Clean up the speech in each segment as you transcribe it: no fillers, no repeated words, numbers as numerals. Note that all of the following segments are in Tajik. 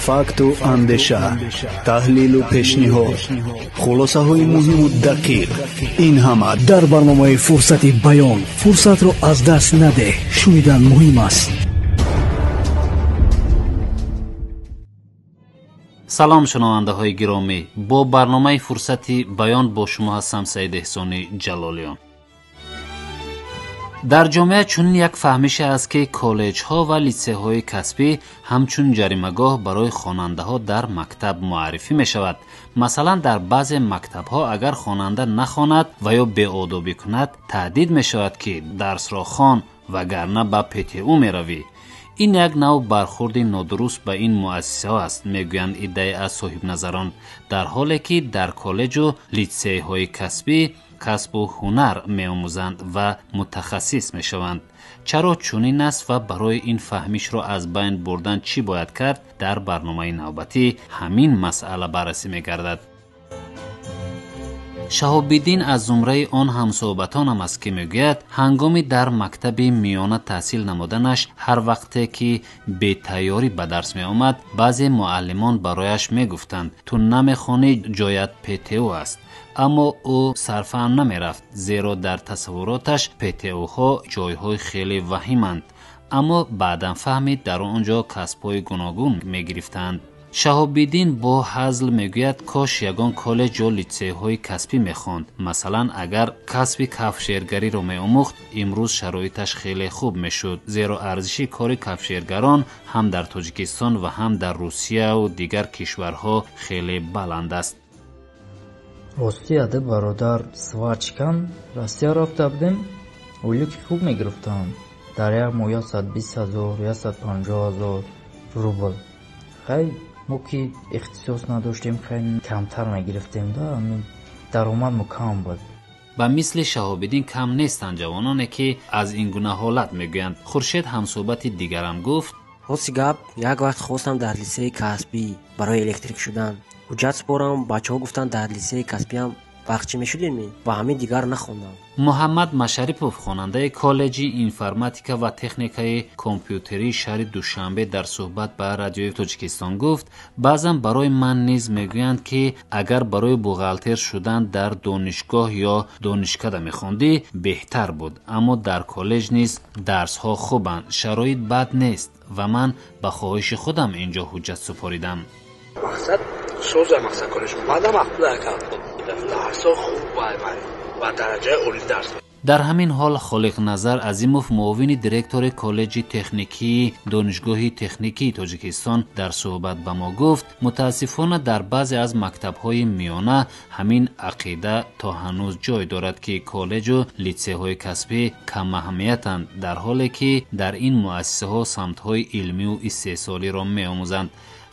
Факту андеша, таҳлилу пешниҳод, хулосаҳои муҳиму дақиқ — ин ҳама дар барномаи «Фурсати баён». Фурсатро аз даст надеҳ, шунидан муҳим аст. Салом, шунавандаҳои гиромӣ! Бо барномаи «Фурсати баён» бо шумо ҳастам, Саид Эҳсони Ҷалолиён. Дар ҷомеа чунин як фаҳмише аст, ки коллеҷҳо ва литсейҳои касбӣ ҳамчун ҷаримагоҳ барои хонандаҳо дар мактаб муаррифӣ мешавад. Масалан, дар баъзе мактабҳо агар хонанда нахонад ва ё беодобӣ кунад, таҳдид мешавад, ки дарсро хон, вагарна ба ПТУ меравӣ. Ин як нав бархурди нодуруст ба ин муассисаҳо аст, мегӯянд иддае аз соҳибназарон, дар ҳоле ки дар коллеҷу литсейҳои касбӣ касбу ҳунар меомӯзанд ва мутахассис мешаванд. Чаро чунин аст ва барои ин фаҳмишро аз байн бурдан чӣ бояд кард? Дар барномаи навбатӣ ҳамин масъала баррасӣ мегардад. Шаҳобиддин аз зумраи он ҳамсӯҳбатонам аст, ки мегӯяд, ҳангоми дар мактаби миёна таҳсил намуданаш, ҳар вақте ки бетайёрӣ ба дарс меомад, баъзе муаллимон барояш мегуфтанд: «Ту намехонӣ, ҷоят ПТУ аст». Аммо ӯ сарфаҳм намерафт, зеро дар тасаввуроташ ПТУҳо ҷойҳои хеле ваҳиманд. Аммо баъдан фаҳмид, дар он ҷо касбҳои гуногун мегирифтанд. Шаҳобиддин бо ҳазл мегӯяд, кош ягон коллеҷ ё литсейҳои касбӣ мехонд. Масалан, агар касби кафшергариро меомӯхт, имрӯз шароиташ хеле хуб мешуд, зеро арзиши кори кафшергарон ҳам дар Тоҷикистон ва ҳам дар Русияву дигар кишварҳо хеле баланд аст. Рости, ада бародар сварщик ан, Россия рафта будем, ойлики хуб мегирифтам, дар як моҳ 120 000, 150 000 рубл. Хай, мо ки ихтисос надоштем, хай, камтар мегирифтем да, даромадмо кам буд. Ба мисли Шаҳобиддин кам нестанд ҷавононе, ки аз ин гуна ҳолат мегӯянд. Хуршед, ҳамсӯҳбати дигарам, гуфт: Рости гап, як вақт хостам дар литсеи касбӣ барои электрик шудан ҳуҷҷат супорам. Бачаҳо гуфтанд, дар литсеи касбиам барқчӣ мешудем, ва ҳамин дигар нахондам. Муҳаммад Машарипов, хонандаи коллеҷи информатика ва техникаи компютерии шаҳри Душанбе, дар суҳбат ба Радиои Тоҷикистон гуфт: «Баъзан барои ман низ мегӯянд, ки агар барои бухгалтер шудан дар донишгоҳ ё донишкада мехондӣ, беҳтар буд. Аммо дар коллеҷ низ дарсҳо хубанд, шароит бад нест ва ман ба хоҳиши худам ин ҷо ҳуҷҷат супоридам». Мақсад соза, мақсад коллеҷ мада мақбула, дарсҳо хуб ва дараҷаи олӣ дарс. Дар ҳамин ҳол Холиқназар Азимов, муовини директори коллеҷи техникии Донишгоҳи техникии Тоҷикистон, дар суҳбат ба мо гуфт, мутаассифона, дар баъзе аз мактабҳои миёна ҳамин ақида то ҳанӯз ҷой дорад, ки коллеҷу литсейҳои касбӣ камаҳамиятанд, дар ҳоле ки дар ин муассисаҳо самтҳои илмию истеҳсолиро меомӯзанд.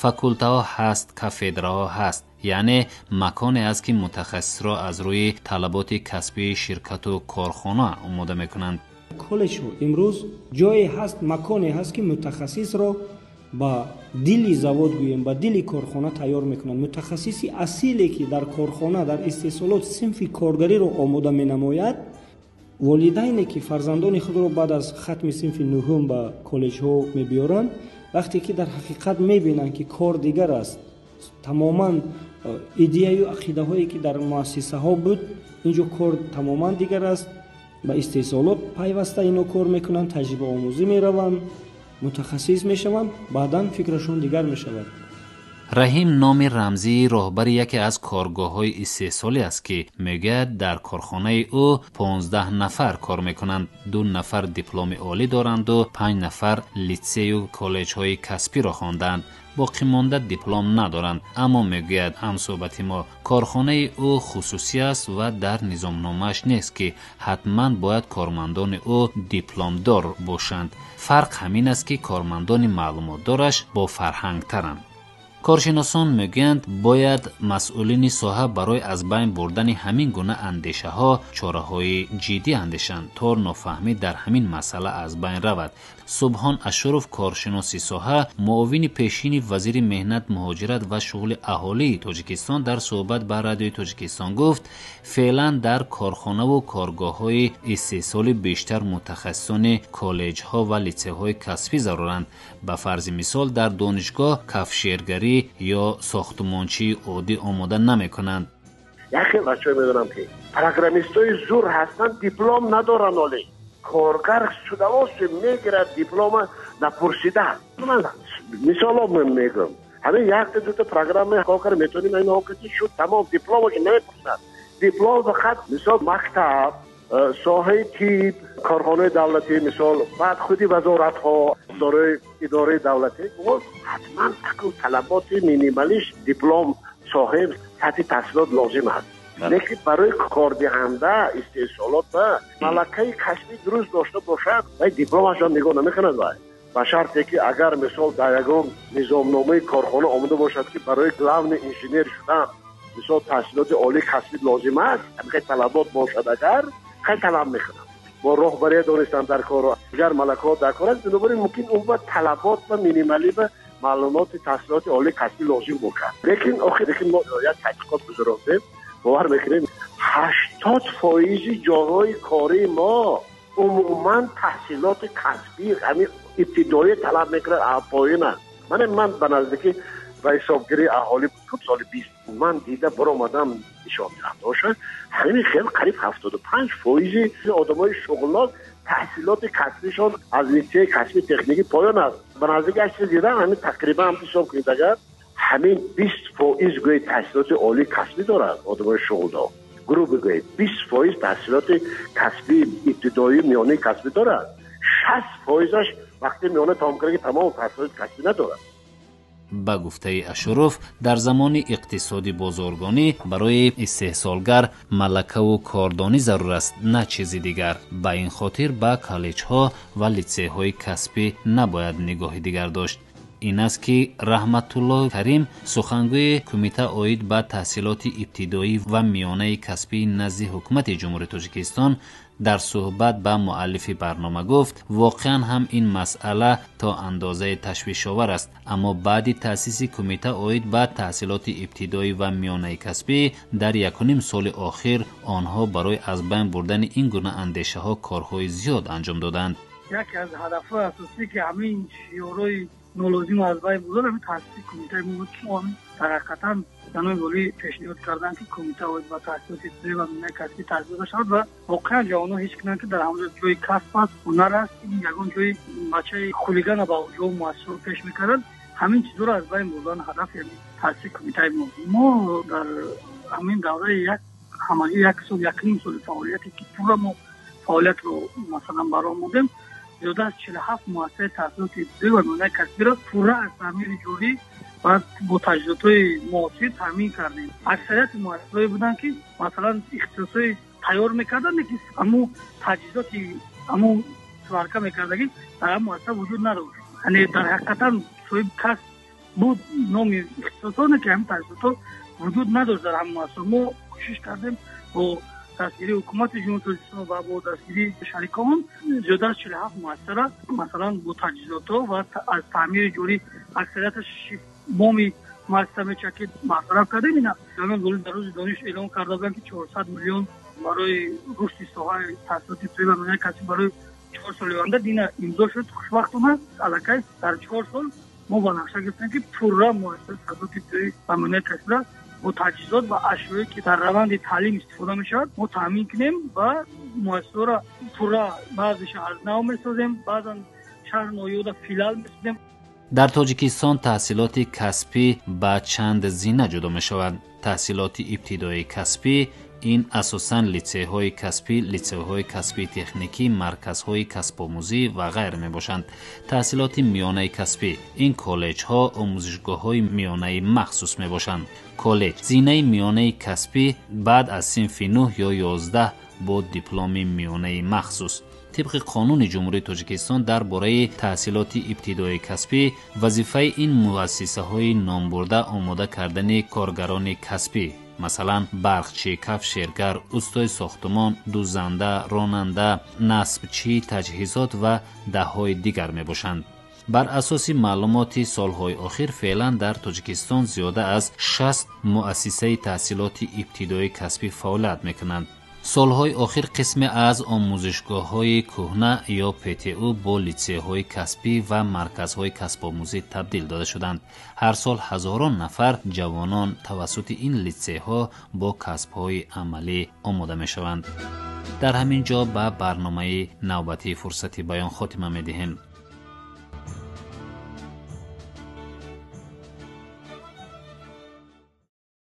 Факултаҳо ҳаст, кафедраҳо ҳаст, яъне маконе аст, ки мутахассисро аз рӯи талаботи касбии ширкату корхона омода мекунанд. Коллеҷҳо имрӯз ҷое ҳаст, маконе ҳаст, ки мутахассисро ба дили завод, гӯем, ба дили корхона тайёр мекунанд. Мутахассиси асиле, ки дар корхона, дар истеҳсолот синфи коргариро омода менамояд. Волидайне, ки фарзандони худро баъд аз хатми синфи нуҳум ба коллеҷҳо мебиёранд, вақте ки дар ҳақиқат мебинанд, ки кор дигар аст тамоман, идеяю ақидаҳое, ки дар муассисаҳо буд, ин ҷо кор тамоман дигар аст, ба истеҳсолот пайваста ино кор мекунанд, таҷрибаомӯзӣ мераванд, мутахассис мешаванд, баъдан фикрашон дигар мешавад. Раҳим номи рамзии роҳбари яке аз коргоҳҳои истеҳсолӣ аст, ки мегӯяд, дар корхонаи ӯ 15 нафар кор мекунанд. Ду нафар дипломи олӣ доранду панҷ нафар литсею коллеҷҳои касбиро хондаанд, боқимонда диплом надоранд. Аммо, мегӯяд ҳамсӯҳбати мо, корхонаи ӯ хусусӣ аст ва дар низомномааш нест, ки ҳатман бояд кормандони ӯ дипломдор бошанд. Фарқ ҳамин аст, ки кормандони маълумотдораш бофарҳангтаранд. Коршиносон мегӯянд, бояд масъулини соҳа барои аз байн бурдани ҳамин гуна андешаҳо чораҳои ҷиддӣ андешанд, то нофаҳмӣ дар ҳамин масъала аз байн равад. Субҳон Ашуров, коршиноси соҳа, муовини пешини вазири меҳнат, муҳоҷират ва шуғли аҳолии Тоҷикистон дар суҳбат ба Радиои Тоҷикистон гуфт, феълан дар корхонаву коргоҳҳои истеҳсолӣ бештар мутахассисони коллеҷҳо ва литсейҳои касбӣ заруранд. Ба фарзи мисол, дар донишгоҳ кафшергарӣ ё сохтмончии оддӣ омода намекунанд. Яке бачаҳо медонам, ки программистои зур ҳастанд, диплом надоранд, оле коргар шудавост мегирад диплома напурсида. Ман мисоло мегӯям, ҳамин якта дута программа кор карда метавонем, ин ки шуд тамом, дипломашо намепурсад. Диплом фақат мисол мактаб, соҳаи тиб, корхонаи давлатӣ, мисол баъд худи вазоратҳо, дорои идораи давлатӣ ҳатман акл талаботи минималиш диплом, соҳаи сатҳи таҳсилот лозим аст. Лекин барои кордиҳанда истеҳсолот ба малакаи касбӣ дуруст дошта бошад, вай дипломашро нигоҳ намекунад. Вай ба шарте ки агар мисол дар ягон низомномаи корхона омода бошад, ки барои главный инженер шудан мисол таҳсилоти олии касбӣ лозим аст, ҳамин талабот бошад, агар хай талаб мекунад, бо роҳбария донистан дар корро, агар малакаҳо дар кор аст, бинобар ин мумкин ӯ ба талабот ба минималӣ ба маълумоти таҳсилоти олии касбӣ лозим бошад. Лекин охир мо як таҳқиқот гузарондем, бовар мекунем, 80% ҷойҳои кории мо умуман таҳсилоти касбӣ ҳамин ибтидоӣ талаб мекунад, поёна. Ман ба наздикӣ ба ҳисобгирии аҳолӣ буд соли 20, ман дида баромадам нишондиҳандаҳоша, ҳамин хел қариб 75% одамои шуғлнок таҳсилоти касбишон аз литсеи касби техникӣ поён аст. Ба наздики як чиз дидам, ҳамин тақрибан ҳам ҳисоб кунед, агар ҳамин 20% гӯед таҳсилоти олии касбӣ дорад одамои шуғлдор, гурӯҳ бигӯед 20% таҳсилоти касбӣ ибтидоӣ миёнаи касбӣ дорад, 60%-аш вақти миёна тамом карда ки тамом таҳсилоти касбӣ надорад. Ба гуфтаи Ашуров, дар замони иқтисоди бозоргонӣ барои истеҳсолгар малакаву кордонӣ зарур аст, на чизи дигар. Ба ин хотир ба коллеҷҳо ва литсейҳои касбӣ набояд нигоҳи дигар дошт. Ин аст ки Раҳматулло Карим, сухангӯи кумита оид ба таҳсилоти ибтидоӣ ва миёнаи касбии назди ҳукумати Ҷумҳурии Тоҷикистон, дар суҳбат ба муаллифи барнома гуфт, воқеан ҳам ин масъала то андозаи ташвишовар аст, аммо баъди таъсиси кумита оид ба таҳсилоти ибтидоӣ ва миёнаи касбӣ дар 1.5 соли охир онҳо барои аз байн бурдани ин гуна андешаҳо корҳои зиёд анҷом доданд. Яке аз ҳадафҳои асосӣ, ки ҳамин шиёрҳои нолозим аз байн бурдан, ҳамин таъсиси кумитаи мо буд, ки мо ҳамин дар ҳақиқатан занои олӣ пешниҳод карданд, ки кумита оид ба таҳсилоти ибтидоӣ ва миёнаи касбӣ таъсис дода шавад ва воқеан ҷавонҳо ҳис кунанд, ки дар ҳамон ҷои касб аст, ҳунар аст, ин ягон ҷои бачаи хулигана ба ҷо муассисаро пеш мекарданд. Ҳамин чизҳоро аз байн бурдан ҳадаф яъне таъсиси кумитаи мо. Мо дар ҳамин давраи як ҳамагӣ як сол, 1.5 соли фаъолияте, ки пурра мо фаъолиятро масалан бароҳ мондем, зиёда аз 47 муассисаи таҳсилоти ибтидоӣ ва миёнаи касбиро пурра аз таъмири ҷорӣ ва бо таҷҳизотҳои муосир таъмин кардем. Аксарияти муассисаҳое буданд, ки масалан ихтисосҳои тайёр мекарданд, лекин ҳамун таҷҳизоти ҳамун сварка мекардагӣ дар ҳамун муассиса вуҷуд надошт. Яъне дар ҳақиқатан соҳиби касб буд номи ихтисосҳо, ки ҳамин таҷҳизотҳо вуҷуд надошт дар ҳамун муассиса. Мо кӯшиш кардем бо дастгирии ҳукумати Ҷумҳурии Тоҷикистон ва бо дастгирии шарикон зиёда аз 47 муассисаро масалан бо таҷҳизотҳо ва аз таъмири ҷорӣ аксарияташ боми муассиса мечакид бартараф кардем. Ина ҷаноби олӣ дар рӯзи дониш эълон карда буданд, ки 400 миллион барои рушди соҳаи таҳсилоти ибтидоӣ ва миёнаи касбӣ барои 4 соли оянда дина имзо шуд. Хушбахтона аллакай дар 4 сол мо ба нақша гирифтем, ки пурра муассисаи таҳсилоти ибтидоӣ ва миёнаи касбиро бо таҷҳизот ва ашёе, ки дар раванди таълим истифода мешавад, мо таъмин кунем ва муассисаҳоро пурра баъзеша аз нав месозем, баъзан шаҳр ноҳияҳода филиал месозем. Дар Тоҷикистон таҳсилоти касбӣ ба чанд зина ҷудо мешавад. Таҳсилоти ибтидоии касбӣ ин асосан литсейҳои касбӣ, литсейҳои касбии техникӣ, марказҳои касбомӯзӣ ва ғайра мебошанд. Таҳсилоти миёнаи касбӣ ин коллеҷҳо, омӯзишгоҳҳои миёнаи махсус мебошанд. Коллеҷ зинаи миёнаи касбӣ баъд аз синфи 9 ё 11 бо дипломи миёнаи махсус. Тибқи қонуни Ҷумҳурии Тоҷикистон дар бораи таҳсилоти ибтидоии касбӣ, вазифаи ин муассисаҳои номбурда омода кардани коргарони касбӣ, масалан, барқчӣ, кафшергар, устои сохтумон, дӯзанда, ронанда, насбчии таҷҳизот ва даҳҳои дигар мебошанд. Бар асоси маълумоти солҳои охир, феълан дар Тоҷикистон зиёда аз 60 муассисаи таҳсилоти ибтидоии касбӣ фаъолият мекунанд. Солҳои охир қисме аз омӯзишгоҳҳои кӯҳна ё ПТУ бо литсейҳои касбӣ ва марказҳои касбомӯзӣ табдил дода шуданд. Ҳар сол ҳазорон нафар ҷавонон тавассути ин литсейҳо бо касбҳои амалӣ омода мешаванд. Дар ҳамин ҷо ба барномаи навбатии «Фурсати баён» хотима медиҳем.